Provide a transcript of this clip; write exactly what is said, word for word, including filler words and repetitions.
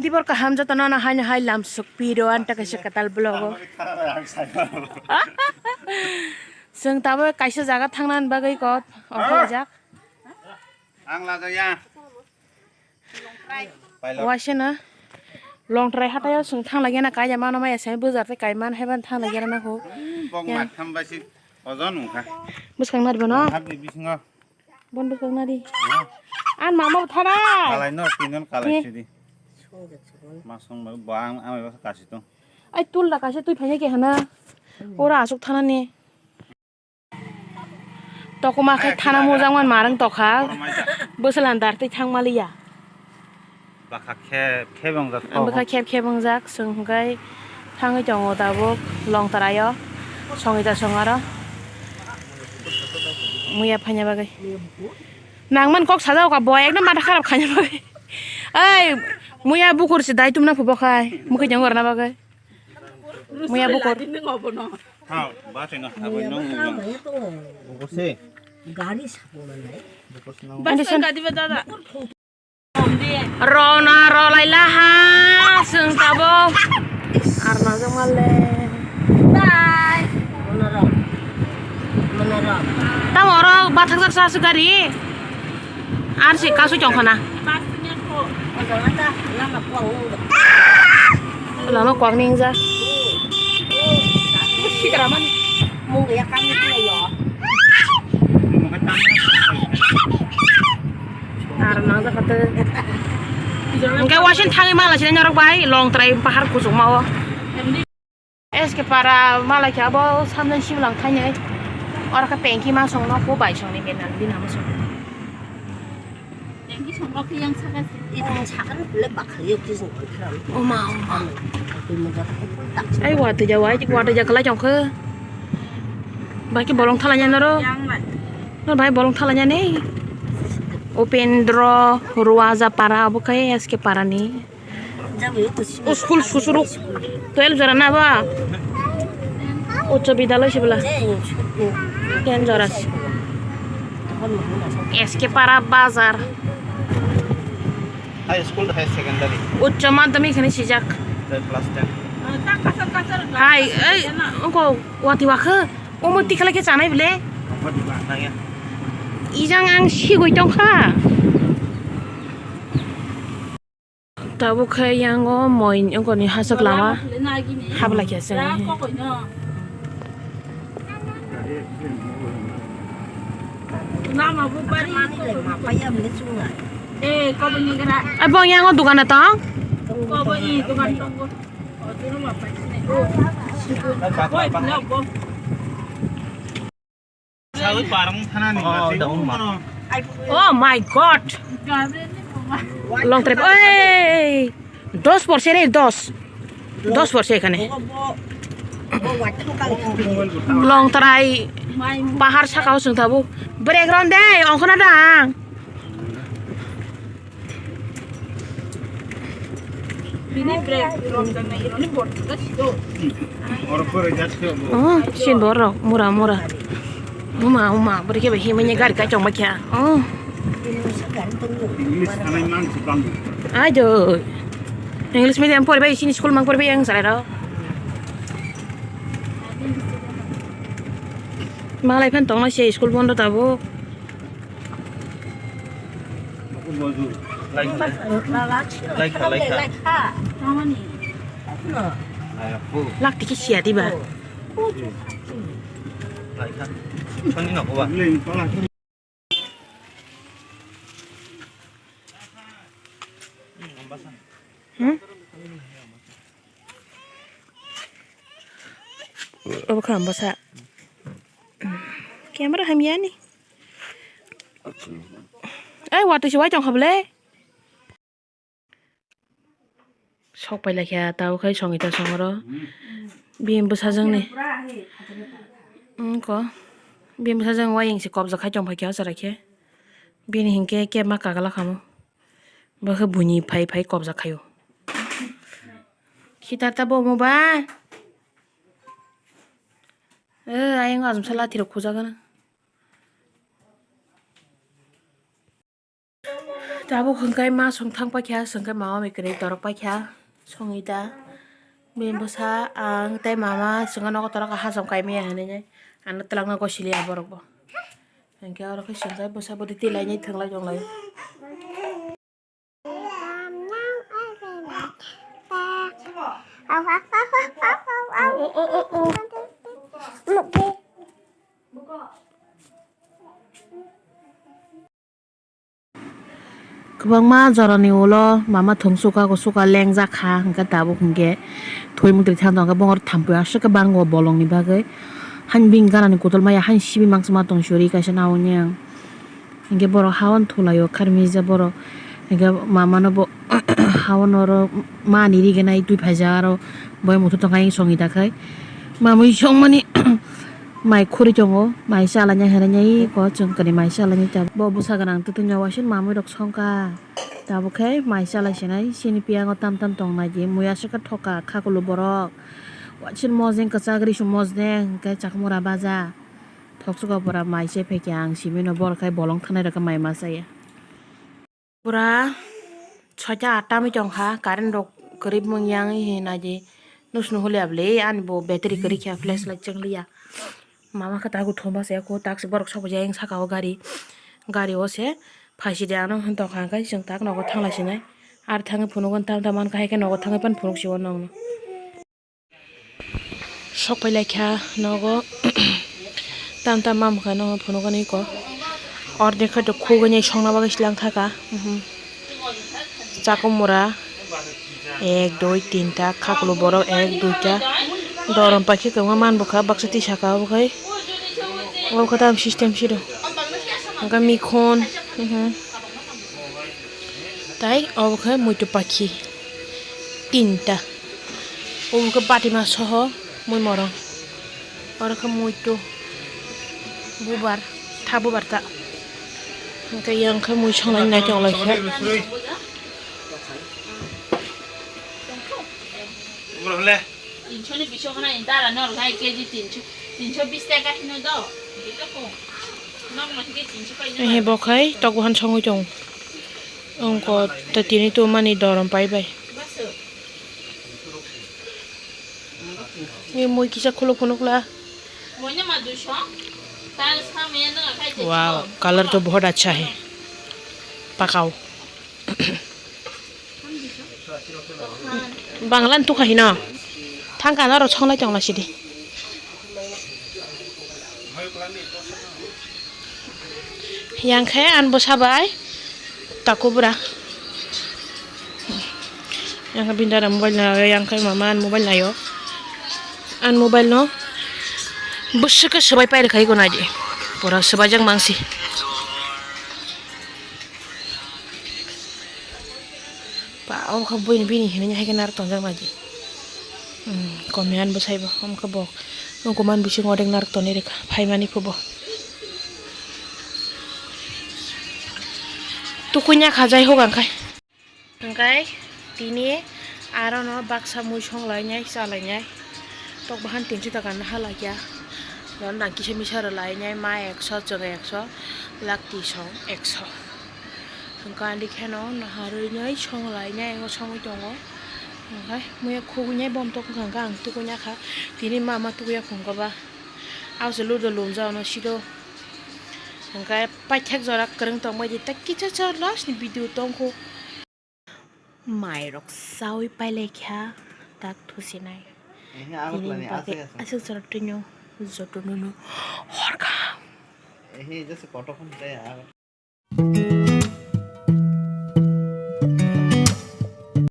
Tibor kaham jotono no haino hai lamsuk piro anta kaisa kwtal vlog o. Chwng tabuk kaisa jaga thangnani bagwi kok okhorjak. Ang lajaya. Waisano Longtrai hataio chwng thanglaigena kaisa mano maya se bwjar tei kaiman haiban thanglaigena nang ho. Bok Ya. Mak tham bai si ojon wngkha. Bwskang nari bono. Habni bisingo. Bon bwskang nari. Ya. An mama bo thanai. Kalai no, pinon kalai Ye. Sidi. Masong bai bo ang amai basa kasi tong. Ai tul da kaisa twi phaina ke hana. Ora asuk thanani. Tokma khe thana mujang man marang tokha. Bwswlan dar twi thang maliya. Bwkha khep khep wngjak. Ang bwkha khep khep wngjak, chwng hwnkhe thangwi tongo tabuk Longtrai o, Songita song aro muya phaina bagwi. Nangmani kok sajao ka bo ekdom matha kharap khaina bagwi. Ei, muya bukur se dai tumna phubo khai, mukhe jong gorna bagwi. Muya bukur. Hao, ba tengah, abo nong nong. Bukur se. Gari sapungan ai. Bukur se nong. Bas gadi ba dada. Rona rolai laha, chwng tabuk. Arna jong male. Bye. Tamo oro bathakjak sa su gari. Ar si kasu chong khana. Lama kwak ning ja. Ar nang ja kata. Engke wasin thangi mala sini nyorok bai Longtrai pahar kuchuk mau. S K para malai khe abo samjang sibulang thainai. Oro khe pengki ma song no ko bai song ni bena bina ma song. Pengki song no khe yang saka si. Ita saka ni pule bakhali yo kis no thram. Oma, oma. Ai, watui ja, wai, watui ja, kalai jong khe. Bai khe bolong thala nya noro. Yang lai. Nor bai bolong thala nya nei. Upendro Ruaja para abo khe S K para ni. O school susuruk twelve jora na ba? Uccho Bidyaloi se bwla. Ten jora se. S K Para Bazar. High school, high secondary. Uccho madhyamik hinwi swijak. Class ten. Hai, ei, ungko wati wakhe. Omo tikhala khe chanai bwle. Ijang ang sigwi tongkha. Tabuk khe yango moi wngkoni hasuk lama habla khe se. Abong yango dogana tong? Sawi parang thanani. Oh, mati. Da, oh my God. Long trip. Oi! Dos por se re, dos. Dos por se এখানে. Longtrai pahar sakao chwng tabuk. Break ron de, ongkhorna dang. Bini break rom jang nai roni bor ta si do. Oh, sin bor rok, mura, mura. Uma, uma, beri ke bahi manya gari kai chong bakya. Oh. English anai man si bang. Ayo. English medium pori bai, sini school mang pori bai yang sarai rok. Malai phan tongna se school bondo tabuk. Laikha, laikha. Lak tiki sia diba? Laikha. Soni noko ba? Hmm? Obo kha bwsa. Camera hamya ni. Ai, watwi se wai tong kha bwle. Sok pai lai kha, tabo khai songwi ta songro. Bini bwsajwk ni. Wngkha. Bini bwsajwk wayang se kobjak khai tong phai kha o chwrai khe. Bini hinkhe kebma kagala khamu. Bo khe buini phai phai kobjak khaio. Khitar ta bo omo ba. Eh, ayang ajumsa lathi rok khujagana. Tabuk hwnkhe ma song thang paikha, hwnkhe mama bai kwrwi torok paikha, songwi da. Bini bwsa ang tei mama chwngno nogo torok hacham kaimaya hinwi ano twlangna gosiliya borokbo. Hwnkhe oro khe chwngkhe bwsa bwtwi twi lainai thwnglai tonglaio. Kwbangma jorani ulo mama thwng suka, suka lengjak kha, hwnkhe tabuk hwnkhe thwi muktrwi thang tongkhe bongor thampui aswk khe bango bolongni bagwi. Hani bini ganani kotor maya hani sibi mangsa ma tong suri kaisa naui ni ang. Hwnkhe borok hawan thulaio kharmija borok. Hwnkhe mamano bo hawan oro mani rigenai twi phaijak aro boyang muthung tongkha songwi dakhai. Mamui songmani mai khuri tongo, mai chalaina hinwi ko chwng kwrwi mai chalaina ta. Bo bwsa gwnang twtwino waisa mamui rok songkha. Tabuk khe mai chalai sinai, chini piyango tam tam tongnai di, mui aswk khe thoka khakulu borok. Waisa mojeng kwchak risu mojeng hwnkhe chakmura baja. Thoksuka pura mai se phaikhe ang simino borok khai bolong thanai rok khe mai ma chaya. Pura soita atta wngwi tongkha, current rok kwrwi mung yang hi naidi. Nusnu holi abli ani bo battery kwrwi khe flashlight chwngliya. Mama khe tago thumba se ko taksi borok sobo jai saka o gari, gari o se phaisidi ano hwn tongkha hwnkhe chwng tak nogo thanglai sinai. Ar thangwi phunukgo tam tam mankha hai khe nogo thangwi phano phunuk sio nokno. Sok pai lai kha nogo. Tam tam mam kha no phunukani ko. Ordek khe to khugani songna bagwi silang thaka. Mhm. Chakumura. Ek, dui, tinta, khakulu borok ek, duita. Dorom paikhe kwbangma man bwkha, baksa tisaka obo khai. Obo khe tam system siro. Hwnkhe mikhon. Mhm. Tai obo khe muitu pakhi tinta. Obo khe batima soho mui morong. Oro khe muitu bubar, tha bubar ta. Hwnkhe yang khe mui songnai nai tong lai khe. Tinsho ni bisingo khna ni dara norok hai K G tinsho, tinsho bis taka hino do. Hwnkhe bo khai tok buhan songwi tong. Wngkha tei tini tumani dorom pai bai. Ni mui kisa khuluk phunukla. Wow, color to bahut acha hai. Pakao. Bangla ni tukha hino. Thangka norok songlai tongla sidi. Yang khe ani bwsa bai taku bwra. Yang khe bini dada mobile naio, yang khe mama ani mobile naio. Ani mobile no bwswk khe swbai pai rwkha iko naidi. Pura swbaijak mangsi. Pa, obo khe buini bini hinwi hai khe narwk tongjak naidi. Hmm, komiyan bwsai bo, omo khe bo. Wngkha man bisingo odek narwk tonwi rwkha, phaimani phubo. Tukui nya kha jai hok ang khai. Hwnkhe tini arono baksa mui songlainai, chalainai. Tok bahan tinso taka no halakya. Bo nang kisa misa rwlainai, ma ekso, chwng ekso, lak tisong ekso. Hwnkhe ani kheno naharwi nai songlainai, songwi tongo. Hwnkhe muiya khugui nai bom tok wngkha, hwnkhe ang tukui ya kha. Tini ma ma tukui ya phunukgo ba. Abo se ludo lumjak no sido. Hwnkhe paithak jora kwrwng tongbai di, tei kisa chwng last ni video tongkho. Mairok chaui pailaikha tak thusinai. Ehe, abo tini kwlani bagwi aswk aswk. Aswk jora twino jotono no hor kaham. Ehe, just kotor khe mwnai aro.